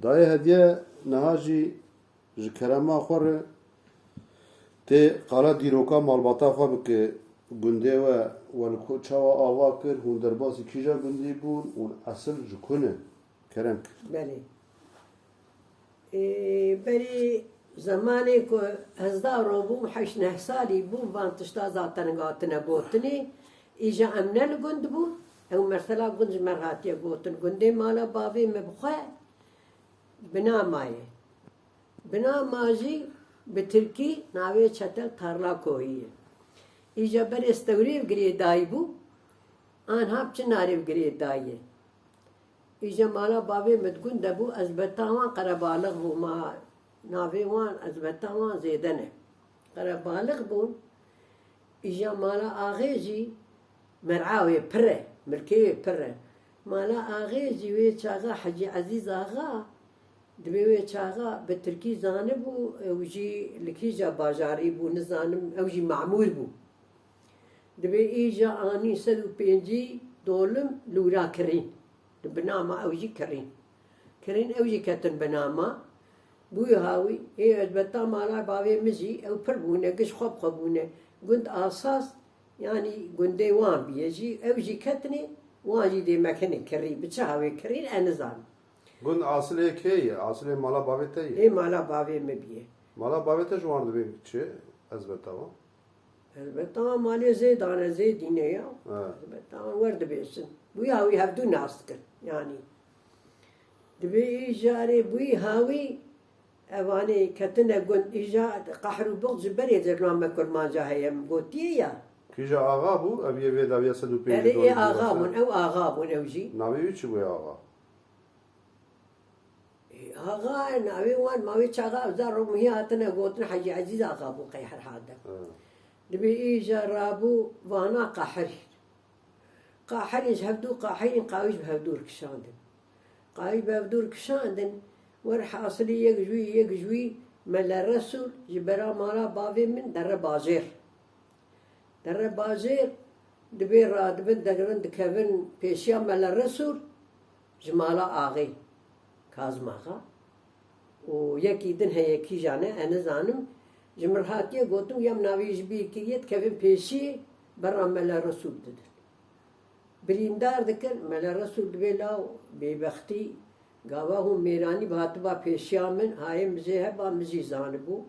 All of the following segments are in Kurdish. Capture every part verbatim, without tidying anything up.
Dayê Hediye niha jî ji kerema xwe re tê qala dîroka malbata xwe bike gundê we, we li ku çawa ava kir, hûn derbasî kîja gundî bûn û esil ji ku ne? Kerem kir. Belê. Ê, berî zemanê ku ez daro bûm, heşt neh salî bûm, van tişta zaten hatine gotinê. Îja em ne li gund bûn, ew mesela gund ji me re hatiye gotin. Gundê mala bavê me bi xwe Binama ye. Binama jî bi tirkî navê Çetel Tarlakoyî ye. Îja berê stewrê girêdayî bû, anha bi çi narê girêdayî ye. Îja mala bavê min di gund de bû, ez beta wan qerebalix bûma, navê wan ez beta wan zêde ne. Qerebalix bûn, îja mala axê jî mer'a wê pir e, milkê wê pir e. Mala axê jî wê çaxa Hecî Ezîz Axa, dibê wê çaxa bi tirkî zanibû, ew jî li kîja bajarî bû, nizanim, ew jî memûr bû. Dibê îja anî sed û pêncî dolim lûra kirîn. Di binama ew jî kirîn. Kirîn ew jî ketin binama. Bûyî hawî, ê elbeta mala bavê min jî, ew pir bûne, giş xwe bi xwe bûne. Gund Asas, yanî gundê wan bîye jî, ew jî ketinê, wan jî dê me kinê kirî. Bi çi hawê kirîn, e nizanim. Gund Asilê kê ye? Asilê mala bavê te ye? Ê mala bavê min bîye. Mala bavê te ji wan dibê çi? Ez beta wan. Elbeta malê zêdan e, zêdîne ya. Ha. Elbeta wer dibêjin. Bûyî hawî hevdû nas dikin. Yanî. Dibê îjarê bûyî hawî evanê ketine gund îja qehr û bixd ji berê de name kurmanca heye min gotiye ya. Kîja axa bû? Ev yê vê dawiya sed û pêncî Erê ê dolar axa bû. Bûn, ew axa bûn ew jî. Navê wî çi bû ya axa? Ê, axa, navê wan, ma wê çaxa ew zar rûmihî hatine gotin, Hecî Ezîz Axa bû qey herhalde. Ha. Dibê îja rabû vana qehirî. Qehirî ji hevdû qehirîn qawî ji bi hevdû kişandin. Qawî bi hevdû kişandin, werhasilî yek ji wî, yek ji wî Mele Resûl ji bera mala bavê min dere bajêr. Dere bajêr dibê radibin, degirin dikevin pêşiya Mele Resûl ji mala axê Kazim Axa. Û yekî din heye, kîjan e, e nizanim. Ji min hatiye gotin, ya min navê ji bîr kiriye, dikevin pêşiyê, berra Mele Resûl didin. Birîndar dikin, Mele Resûl dibê law bêbextî, gava hûn mêranî bi hatiba pêşiya min, hayê min jê heba, min jî zanibû.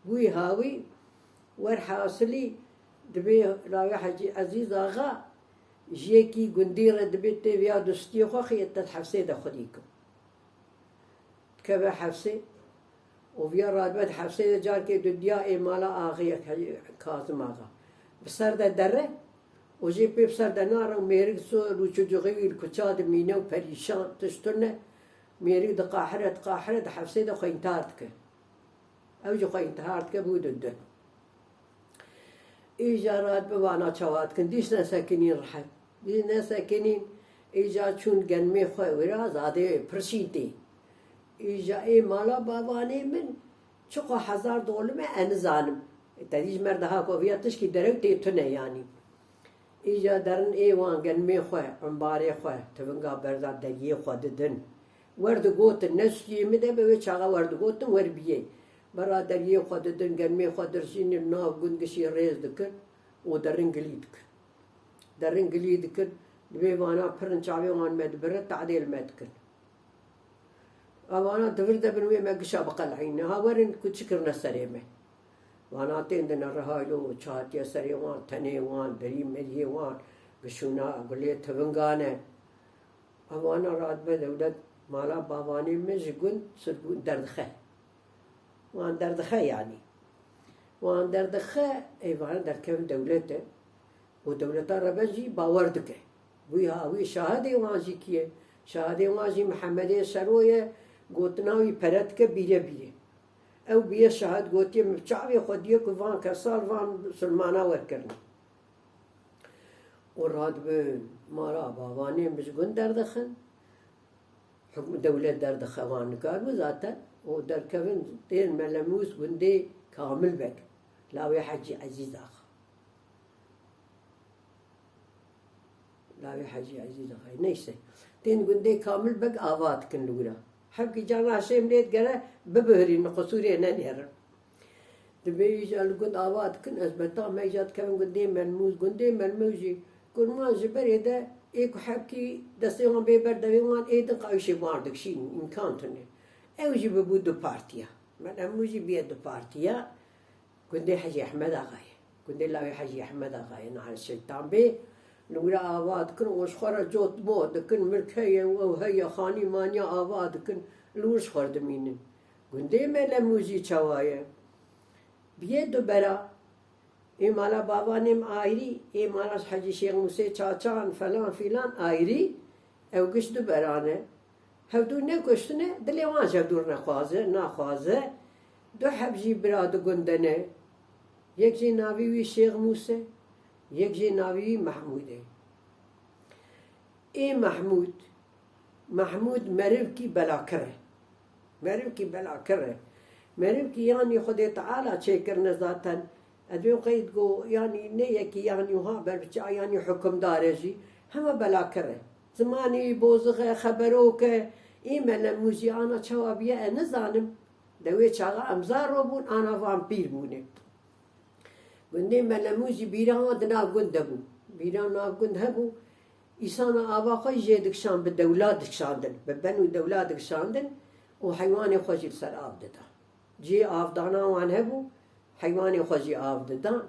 Bûyî hawî, werhasilî, dibê lawê Hecî Ezîz Axa, ji yekî gundî re dibê tê viya dostiyê xwe xiyê te di hefsê de xwedî kim. Dikeve hefsê û viya radibe di hefsê de carkê dudiya ê mala axê ye Kazim Axa. Bi ser de dere û jê pê bi ser de nare û mêrik so rûçucuxê wî li kuça dimîne û perîşan tişt tune. Mêrik diqahire, diqahire di hefsê de xwe întihar dike. Ew jî xwe întihar dike, bû didin. Îja radibe vana çawa dikin, dîs nesekinîn rehet. Dîs nesekinîn, îja çûn genimê xwe wira, zadê pir şîn tê. Îja ê mala bavanê min, çiqo hezar dolim e, e nizanim. Te dî ji me re diha ku viya tişkî derew tê tune yanî. Îja derin ê wan genimê xwe, embarê xwe, tivinga berda deriyê xwe didin. Wer digotin, ne stûyê min de be, wê çaxa wer digotin, wer biyê. Berra deriyê xwe didin, genimê xwe dirjînin, nav gund gişî rêz dikin û derin gilî dikin. Derin gilî dikin, dibê vana pirin çavê wan me dibire, tehdê li me dikin. Evana di vir de bin wê me gişa biqelhîne. Ha werin ku çi kirine serê me. Vana tên dine rihaylo, çi hatiye serê wan, tenê wan, berî meriyê wan, gişûna gulê tivinga ne. Evana radibe dewlet mala bavanê min ji gund sirgûn derdixe. Wan derdixe yanî. Wan derdixe, ê vana derdikevin dewlete. Û dewleta rebe jî bawer dike. Wî ha, wî şahidê wan jî kî ye? Şahidê wan jî Mihemedê Şero ye, gotina wî pere dike bîre bîre. Ew bûye şahid, gotiye, min bi çavê xwe diye ku van kesa li van misilmana werkirine. Û radibin mala bavanê min ji gund derdixin. Hukm dewlet derdixe wan nikarbû zaten. Û derkevin tên Melemûs gundê Kamil Beg. Lawê Hecî Ezîz Axa. Lawê Hecî Ezîz Axayê. Neyse. Tên gundê Kamil Beg ava dikin li wira. Hevkî cana şêm lê digere bibihirînin, qisûrê nenêrin. Dibê îja li gund ava dikin, ez beta me îja dikevin gundê Melmûz. Gundê Melmûz jî kurman ji berê de ê ku hevkî destê wan bê ber devê wan ê din qawîşê wan dikişînin, îmkan tune. Ew jî bibû du partiya. Melmûz jî biye du partiya. Gundê Hecî Ehmed Axayê. Gundê lawê Hecî Ehmed Axayê, niha li Şiltan bê. Li wira ava dikin û ji xwe re cot mo dikin, milk heye û ew heye, xanî maniya ava dikin, li wir ji xwe re dimînin. Gundê Melemûzî çawa ye? Biyê du bera. Ê mala bavanê min ayrî, ê mala Hecî Şêx Mûsê Çaçan falan filan ayrî. Ew giş du bera ne. Hevdû nekuştine, dilê wan ji hevdû re nexwaze, naxwaze. Du heb jî bira di gund de ne. Yek jê navê wî Şêx Mûse, yek jê navê wî Mehmûd e. Ê Mehmûd, Mehmûd merivkî belakir e. Merivkî belakir e. Merivkî yanî Xwedê Teala çêkirine zaten. Ez dibêm qeyd ku yanî ne yekî yanî wiha berbiçav yanî hukimdar e jî. Hema belakir e. Zimanê wî bozix e, xeberok e. Ê Melemûzî ana çawa bûye ez nizanim. Di wê çaxa em zaro bûn, ana vampîr bûne. Gundê Melemûzî bîra wan di nav gund de bû. Bîra nav gund hebû. Îsana ava xwe jê dikişand, bi dewla dikişandin. Bi ben û dewla dikişandin û heywanê xwe jî li ser av dida. Cihê avdana wan hebû, heywanê xwe jî av didan.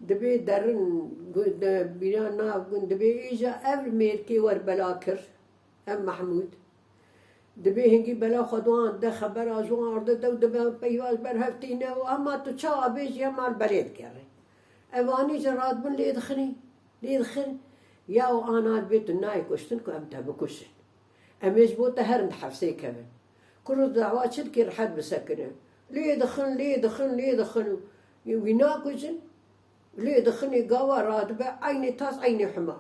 Dibê derin gu-, de, bîra nav gund, dibê îja ev mêrkê wer bela kir, ev Mehmûd. Dibê hingî bela xwe di wan de, xebera ji wan re dide û dibe peyva ji ber hev tîne û hema tu çawa bêjî hema li berê digere. Evanî jî radibin lê dixinî, lê dixin. Ya û ana dibê tu nayê kuştin ku em te bikuşin. Em ê ji bo te herin di hefsê kevin. Kuro dawa çi dikê, rihet bisekine. Lê dixin, lê dixin, lê dixin. Wî nakujin. Lê dixinê gava radibe eynê tas, eynê hima.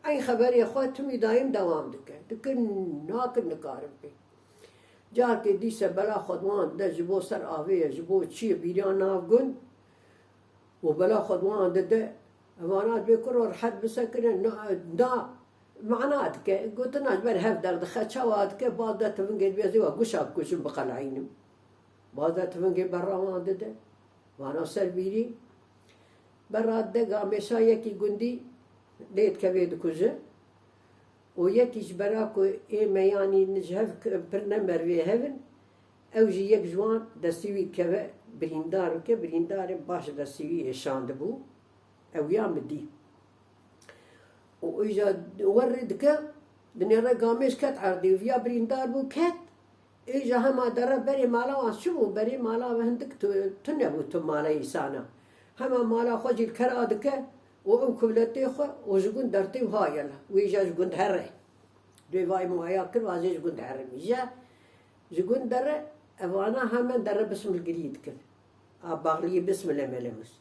Eyn xeberê xwe timî dayim dewam dike. Dikin, nakin, nikarin pê. Carkê dîse bela xwe di wan de ji bo ser avê ye, ji bo çi ye, bîriya nav gund. Û bela xwe di wan de de, evana dibê kuro rihet bisekine, na, na, mana dike, gotina ji ber hev derdixe, çawa dike, baz de tivingê dibê ez ê we guşa bikujim, biqeleyînim. Baz de tivingê berra wan dide, vana ser bîrî, berra dide gamêşa yekî gundî lê dikevê dikuje. Û yekî ji bera ku ê me yanî ji hev k-, pir ne merivê hev in, ew jî yek ji wan destî wî dikeve, birîndar bike, birîndarê baş destî wî êşandibû, ew ya min dî. Û îja wer rê dike, dinêre gamêş ket erdê û viya birîndar bû, ket, Îja hema dere berê mala wan çi bû? Berê mala we hindik tu-, tune bû tu mala îsana. Hema mala xwe jî li kera dike û ew kuvletê xwe û ji gund dertê û haye la. Wê îja ji gund here. Dê vay muaya kir, vazê ji gund here. Îja ji gund dere, evana hemen dere bismilgirî dikin. A baxliyê bismile Melemûz.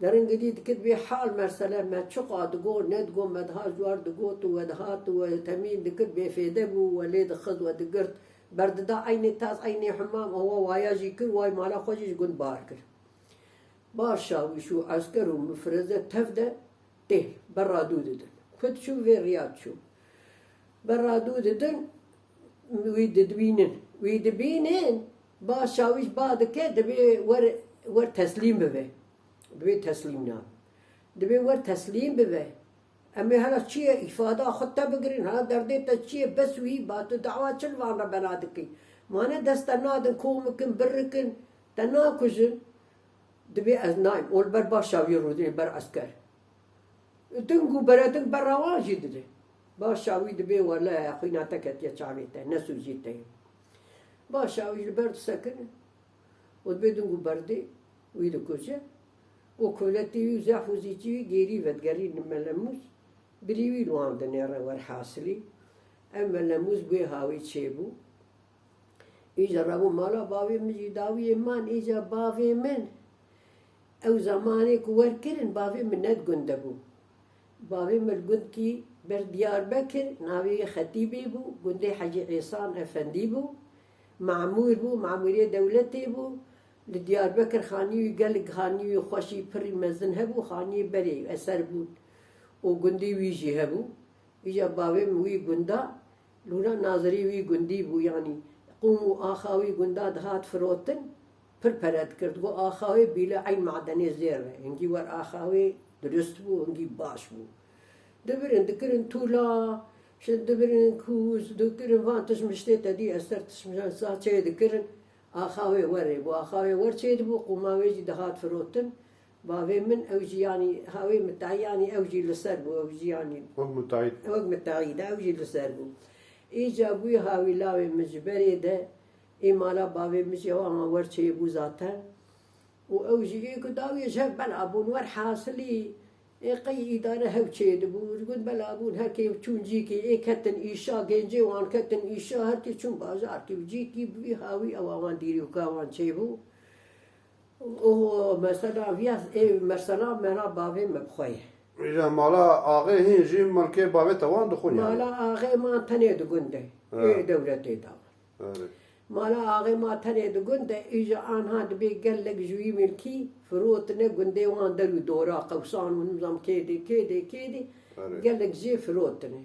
Derin gidî dikir bê hal mersele me çiqa digot, nedigot, me diha ji war digot û we dihat û we temîn dikir, bêfêde bû, we lê dixiz, we digirt, berdida eynê tas, eynê himam, ewa waya jî kir, way mala xwe jî ji gund bar kir. Başa wî şû esker û mifreze tev de tê, berra dû didin. Ku diçû vê riya diçû. Berra dû didin, wî didibînin. Wî dibînin, ba şawîş ba dike, dibê wer, wer teslîm bibe. Dibê teslîm nabe. Dibê wer teslîm bibe. Em ê hela çi ye îfada xwe te bigirin, hela derdê te çi ye, bes wî ba tu dawa çi li van re bela dikî? Mane dest te nadin, kom bikin, birikin, te nakujin. Dibê ez nayim, ol ber ba şawî rûdinê ber esker. Ding û bereding berra wan jî dide. Baş çawî dibê wele xwîna te ketiye çavê te, ne sûcî te ye. Baş çawî ji ber disekine û dibê ding û berdê wî dikuje û kuletê wî û zehf û zîcî wî gêrî vedigerînin Melemûz, birî wî li wan dinêre werhasilî. Ev Melemûz bi wê hawî çêbû. Îja rabû mala bavê min jî dawiyê man, îja bavê min. Ew zemanê ku wer kirin, bavê min ne di gund de bû. Bavê min li gundkî ber Diyarbekir, navê wî Xetîbê bû, gundê Hecî Îsan Efendî bû, memûr bû, memûrê dewletê bû. Li Diyarbekir xanî wî gelek xanî wî xweşî pirî mezin hebû, xaniyê berê eser bûn û gundê wî jî hebû. Îja bavê min wî gunda Lûra nazirî wî gundî bû, yanî qûm û axa wî gunda dihat firotin, pir pere dikir. Digot, "Axa wê bîle eyn madenê zêr e, hingî wer axa wê dirust bû, hingî baş bû." Dibirin, dikirin tûla, şi-, dibirin kûz, dikirin van tişt miştê te dî, ez ser tişt miştê çê dikirin. Axa wê werê bû, axa wê wer çê dibû, qûma wê jî dihat firotin. Bavê min ew jî, yanî, ha wê mitahî, yanî ew jî li ser bû, ew jî, yanî Wek mutahîd. Wek mitahîd, ew jî li ser bû. Îca bûyî hawî lawê min ji berê de, ê mala bavê min jî ew ama wer çêbû zaten. Û ew jî ê ku dawiyê ji hev bela bûn, wer hasilî, ê qey îdare hev çêdibû, ji gund bela bûn, her kê çûn cîkê, ê ketin îşa, gêncê wan ketin îşa, her kê çûn bajarkê û cîkî bûyî hawî ew a wan dîrî û ka wan çêbû. Û mesela viya ê mesela mela bavê me bi xwe ye. Îja mala axê hîn jî milkê bavê te wan dixwin yani. Mala axê man tenê di gund de. Ha. Ê dewletê de. Erê. Mala axê ma tenê di gund de, îja anha dibê gelek ji wî milkî firotine gundê wan der û dora, Qewsan û nizam kê dê, kê dê, kê dê, Erê. Gelek jê firotine.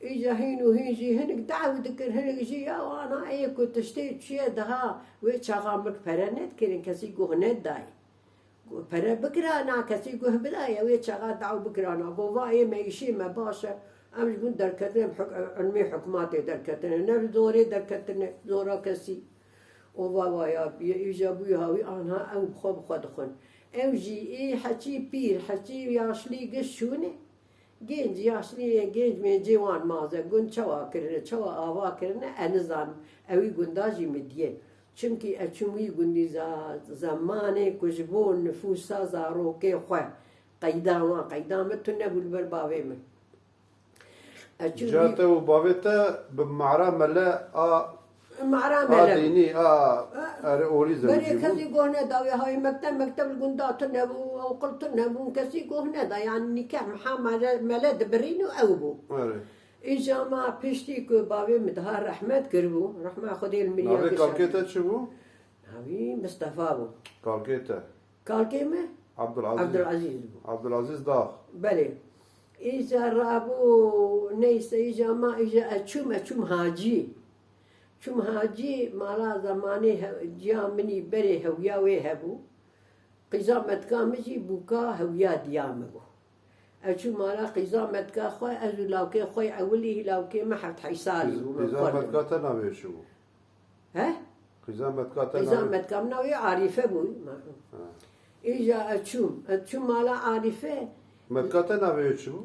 Îca hîn û hîn jî hinek daw dikir, hinek jî ya wana ê ku tiştê çûye daha wê çaxa milk pere nedikirin, kesî guh nedayê. Gu-, pere bikirana, kesî guh bidayê, wê çaxa daw bikirana. Go va ê me îşê me baş e, em ji gund derketin, em huk-, ilmê hikmatê derketine, ne bi zorê derketine, zora kesî. O va va ya, îja bûyî hawî anha ew bi xwe bi xwe dixwin. Ew jî ê heçî pîr, heçî yaşlî giş şûne. Gênc, yaşliyê gênc mêncê wan maze, gund çawa kirine, çawa ava kirine, e nizanim. Ewî gunda jî min diye. Çimkî e çûm wî gundî za-, zemanê ku ji bo nifûsa zarokê xwe qeyda wan, qeyda min tune bû li ber bavê min. E çûm Ca wî te û bavê te bi mara mele a Mara a mele. Dînî, a, erê, olî Berê zewicî bû. Kesî goh neda wê, hay mekteb, mekteb li gunda tune bû, oqil tune bûn, kesî goh neda. Yani nîkeh miha mele, mele dibirîn û ew bû. Erê. Îja ma piştî ku bavê min daha rehmet kiribû, rehma Xwedê li miriya Navê gişa kalkê te çi bû? Navî Mistefa bû. Kalkê te? Kalkê me? Abdulaziz. Abdulaziz bû. Abdulaziz Dax. Belê. Îja rabû, neyse, îja ma, îja e çûm, e çûm hacî. Çûm hacî, mala zemanê he-, ciya min î berê hewiya wê hebû. Qîza metka min jî bûka hewiya diya min bû. Ez çûm mala qîza metka xwe, ez û lawkê xwe ewilî, lawkê min heft heşt salî bû, min Qîza xwendin. Metka te navê çi bû? He? Qîza metka te Qîza navê metka min navê Arîfe bû. Ha. Îja ez çûm, ez çûm mala Arîfe. Metka te navê wê çi bû?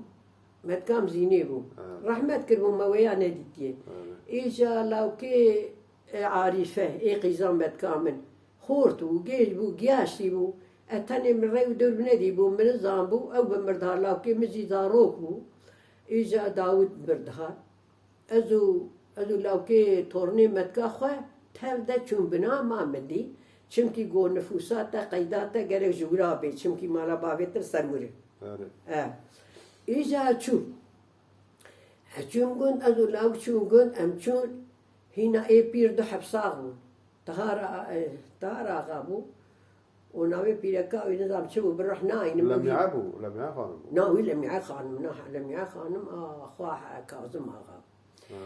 Metkam Zînê bû. Ha. Rehmet kiribû, me wêya nedîtiye. Ha. Îja lawkê, e, Arîfe, ê qîza metka min. Xort bû, gêj bû, giyaştî bû. E tenê min rey û dewr nedîbû, min nizanbû, ew bi mir dihat, lawkê min jî zarok bû. Îja Dawid mir dihat. Ez û, ez û lawkê tornê metka xwe tev de çûn bina ma min dî. Çimkî got nifûsa te qeyda te gerek ji wira bê. Çimkî mala bavê te li ser wir e. Erê. E. Îja çû. E çûn gund, ez û lawk çûn gund, em çûn. Hîna ê pîr du heb sax bûn. Tahar a-, e, Tahar Axa bû. Û navê pîreka wî nizam çi bû, bi rih nayînim. Lemîa bû, Lemîa xanim bû. Na, wî Lemîa xanim, na, Lemîa xanim a xwe Kazim Axa. Ha.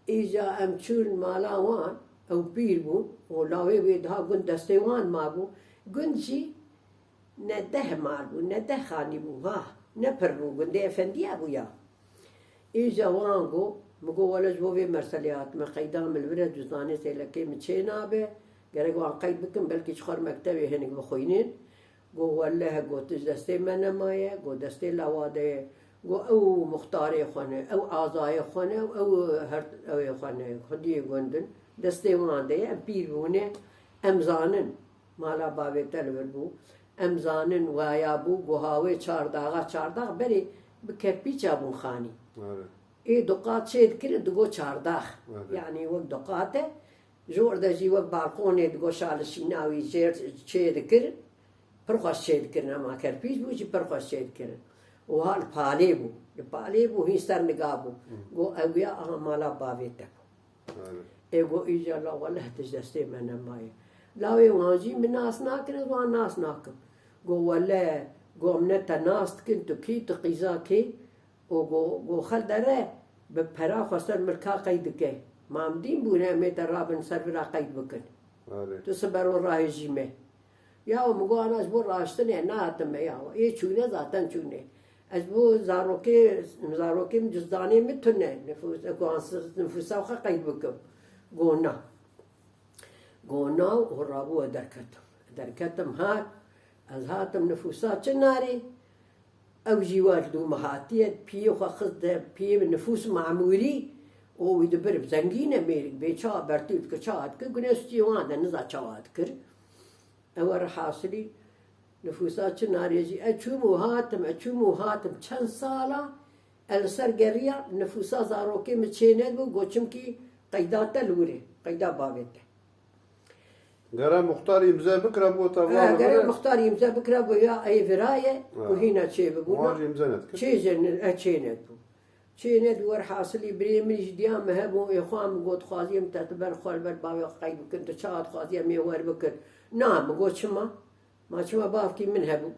Îja em çûn mala wan, ew pîr bûn, û lawê wê daha gund destê wan mabû. Gund jî ne deh mal bû, ne deh xanî bû, ha, ne pir bû, gundê efendiya bû ya. Îja wan got, min got, wele ji bo vê merselê hatime qeyda min li vir e, tu zanî sêlekê min çê nabe, gerek wan qeyd bikim, belkî ji xwe re mektebê hinek bixwînin. Got, wele he, got, tu ji destê me nemaye, got, destê lawa de ye. Got, ew muxtarê xwe ne, ew azayê xwe ne, ew her, ew ê xwe ne, xwediyê gund in, destê wan de ye, em pîr bûne, em zanin. Mala bavê te li vir bû. Em zanin waya bû, guha wê çardaxa, çardax berê bi kerpîça bûn xanî. Evet. Ê du qat çê dikirin, digot çardax. Evet. Yanî wek du qat e. Ji wir de jî wek balkonê digot şalişîna wî jêr çê dikirin. Pir xweş çê dikirin, ema kerpîç bû jî pir xweş çê dikirin. Û ha li palê bû. Li palê bû, hîn ser niga bû. Hı. Got, ew ya, aha mala bavê te bû. Ê go, îca la weleh tu ji destê me nemaye. Lawê wan jî min nas nakin, ez wan nas nakim. Go, wele, go, em ne te nas dikin, tu kî, tu qîza kî? Û go, go, xel dere, Bi pera xwe ser milka qeyd dike. Mamdîn bûne em ê te rabin ser vira qeyd bikin. Erê. Tu siber û rahêjî me. Ya min got, ana ji bo raştinê nehatime ya. Ê çûne zaten çûne. Ez ji bo zarokê, zarokê min cizdanê min tune. Nifûs, ku an s-, nifûsa xwe qeyd bikim. Got na. Got na û rabû ez derketim. Derketim hat. Ez hatim nifûsa çi narê? Ew jî wer dû min hatiye, piyê xwe xist de, piyê min nifûs memûrî û wî dibir zengîn e mêrik bê çawa bertî dikir, çawa dikir, gune stûyê wan de niza çawa dikir. Ew er hasilî nifûsa çi narê jî, ez çûm û hatim, ez çûm û hatim, çend sala ez li ser geriya nifûsa zarokê min çê nedibû, got çimkî qeyda te li wir e, qeyda bavê te. Gere muxtar îmze bikira bo te. Ha, gere muxtar îmze bikira bo ya ey vira ye û hîna çê bibûna. Wan jî îmze nedikir. Çê jê ne, e, çê nedibû. Çê nedibû, wer hasilî birê min jî diya min hebû, ê xwe min got, dixwazî em te tu ber xwe li ber bavê xwe qeyd bikin, tu çawa dixwazî em ê wer bikin. Na, min got, çima? Ma çima bavkî min hebû?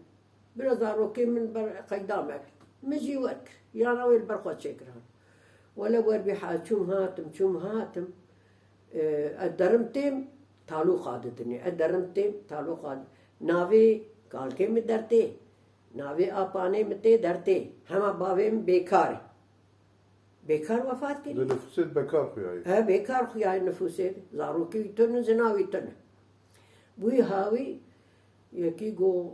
Bira zarokê min ber qeyda me kir. Min jî wer kir. Yana wê li ber xwe çêkir hat. Wele wer bî ha-, çûm hatim, çûm hatim. E, ez derim têm, taloqa didinê. Ez derim têm, taloqa di-, navê kalkê min dertê. Navê apanê min tê dertê. Hema bavê min bêkar e. Bêkar wefat kirî. Di nifûsê de bekar xuyaye. He, bêkar xuyaye nifûsê de. Zarokê wî tune, jina wî tune. Bûyî hawî yekî got,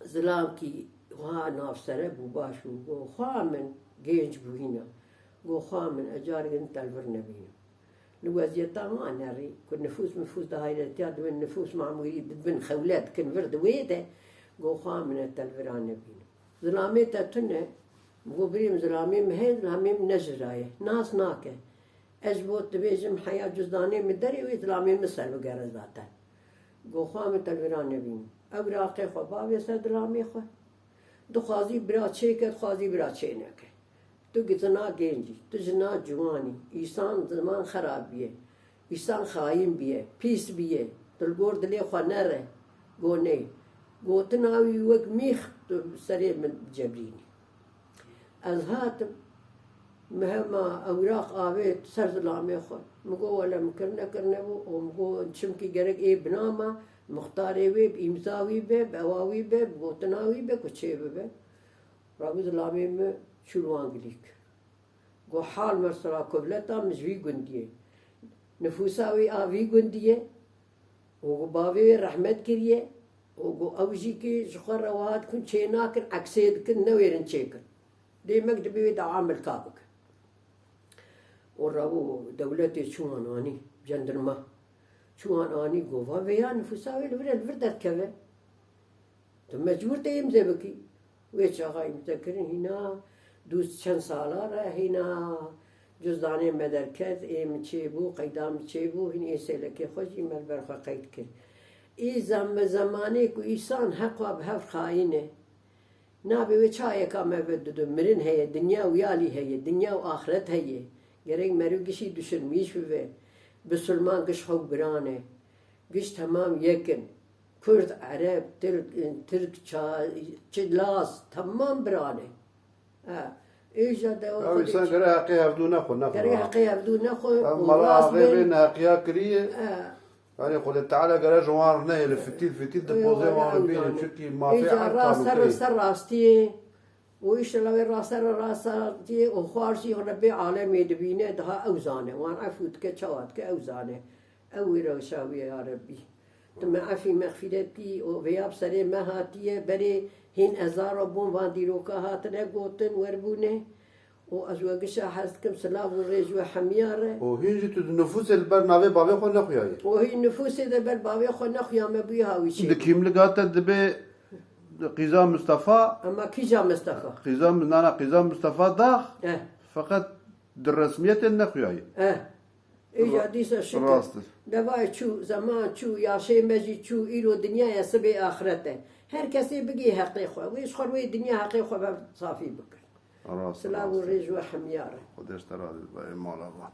zilamkî wiha navsere bû, baş bû. Got, xwa min gênc bûyîna. Got, xwa min ez careke din te li vir nebînim. Li weziyeta wan herî ku nifûs mifûs di hayretiya dibin, nifûs mamûrî dibin, xewle dikin vir di wê de, got, xwa min ez te li vira nebînim. Zilamê te tune, min got, birê min zilamê min heye, zilamê min ne ji ra ye. Nas nake. Ez ji bo dibêjim heya cizdanê min derê wê zilamê min ser bigere zaten. Got, xwa min te li vira nebînim. Ew raqê xwe bavê ser zilamê xwe. Dixwazî bira çêke, dixwazî bira çêneke. Tu gi-, zina gêncî, tu jina ciwanî, îsan ziman xerab biye, îsan xayîn biye, pîs biye, tu li gor dilê xwe nere, got nê. Gotina wî wek mîx tu serê min cebrînî. Ez hatim, min hema ewraq avêt ser zilamê xwe. Min got, wele min kirine, kirine bû û min got, çimkî gerek ê binama, muxtarê wê, bi îmza wî be, bi ewa wî be, bi gotina wî be ku çê bibe. Rabû zilamê min çû li wan gilîk. Got, hal mesela kovleta min ji vî gundiyê. Nifûsa wî a vî gundiyê. Û got, bavê wê rehmet kiriye. Û got, ew jî ki ji xwe re wiha dikin, çê nakin, eksê dikin, newêrin çêkin. Dê mek dibê wê dawa milka bikin. Û rabû dewletê çû wan anî, cendirma. Çû wan anî, got, va vêya nifûsa wê li vir e, li vir derdikeve. Tu mecbûr te îmze bikî. Wê çaxa îmze kirin, hîna dû çend sala re, hîna cizdanê me derket, ê min çêbû, qeyda min çêbû, hîn ê sêlekê xwe jî me li ber xwe qeyd kir. Î zem-, zemanê ku îsan heqa bi hev xayîn e. Nabê wê çayeka me ve didu, mirin heye, dinya û yalî heye, dinya û axret heye. Gerek meriv gişî duşinmîş bibe. Bisilman giş xew biran e. Giş temam yek in. Kurd, Ereb, Tirk, Tirk, Ça-, çi Laz, temam biran e. Ha. Îja de Ya wî sen gere heqê hevdû nexwe, nexwe. Gerek heqê hevdû nexwe Em û mala rast axê bin. Bê neheqiya kiriye. Ha. Yanî Xwedê Teala gere ji wan re nehêle, fitîl fitîl di pozê wan re bîne, çunkî mafê Îja erd rast ser, talûkeyê. Ser rastiyê. Û îşela wê rase re rasa tê û xwar jî Rebbê alemê dibîne, daha ew zane. Wan efû dike, çawa dike, ew zane. Ew wê rewşa wê ya Rebbî. Tu me efî mexfîret kî û vêya bi serê me hatiye, berê hîn ezara bûn van dîroka hatine gotin, werbûne. Û ez we gişa hez dikim, silav û rêz we hemiya re. Û hîn jî tu di nifûsê li ber navê bavê xwe nexuyaye. Û hîn nifûsê de ber bavê xwe nexuya me bûye ha wî çê. Di kîmliga te dibe Qîza Mistefa. Ama kîja Mistefa? Qîza, nana, Qîza Mistefa dax. Eh. Feqet di resmiyetê nexuyaye. Eh. Îja dîsa şikir. Rast e. Devayê çû, zeman çû, yaşê me jî çû, îro dinya ye, sibê axiret e. Her kesê bigê heqê xwe. Wê ji xwe wê dinya heqê xwe ve safî bikir. Rast e, Silav û rast e. Rêj we hemiya re. Xwedê ji te razî be, ê mala van.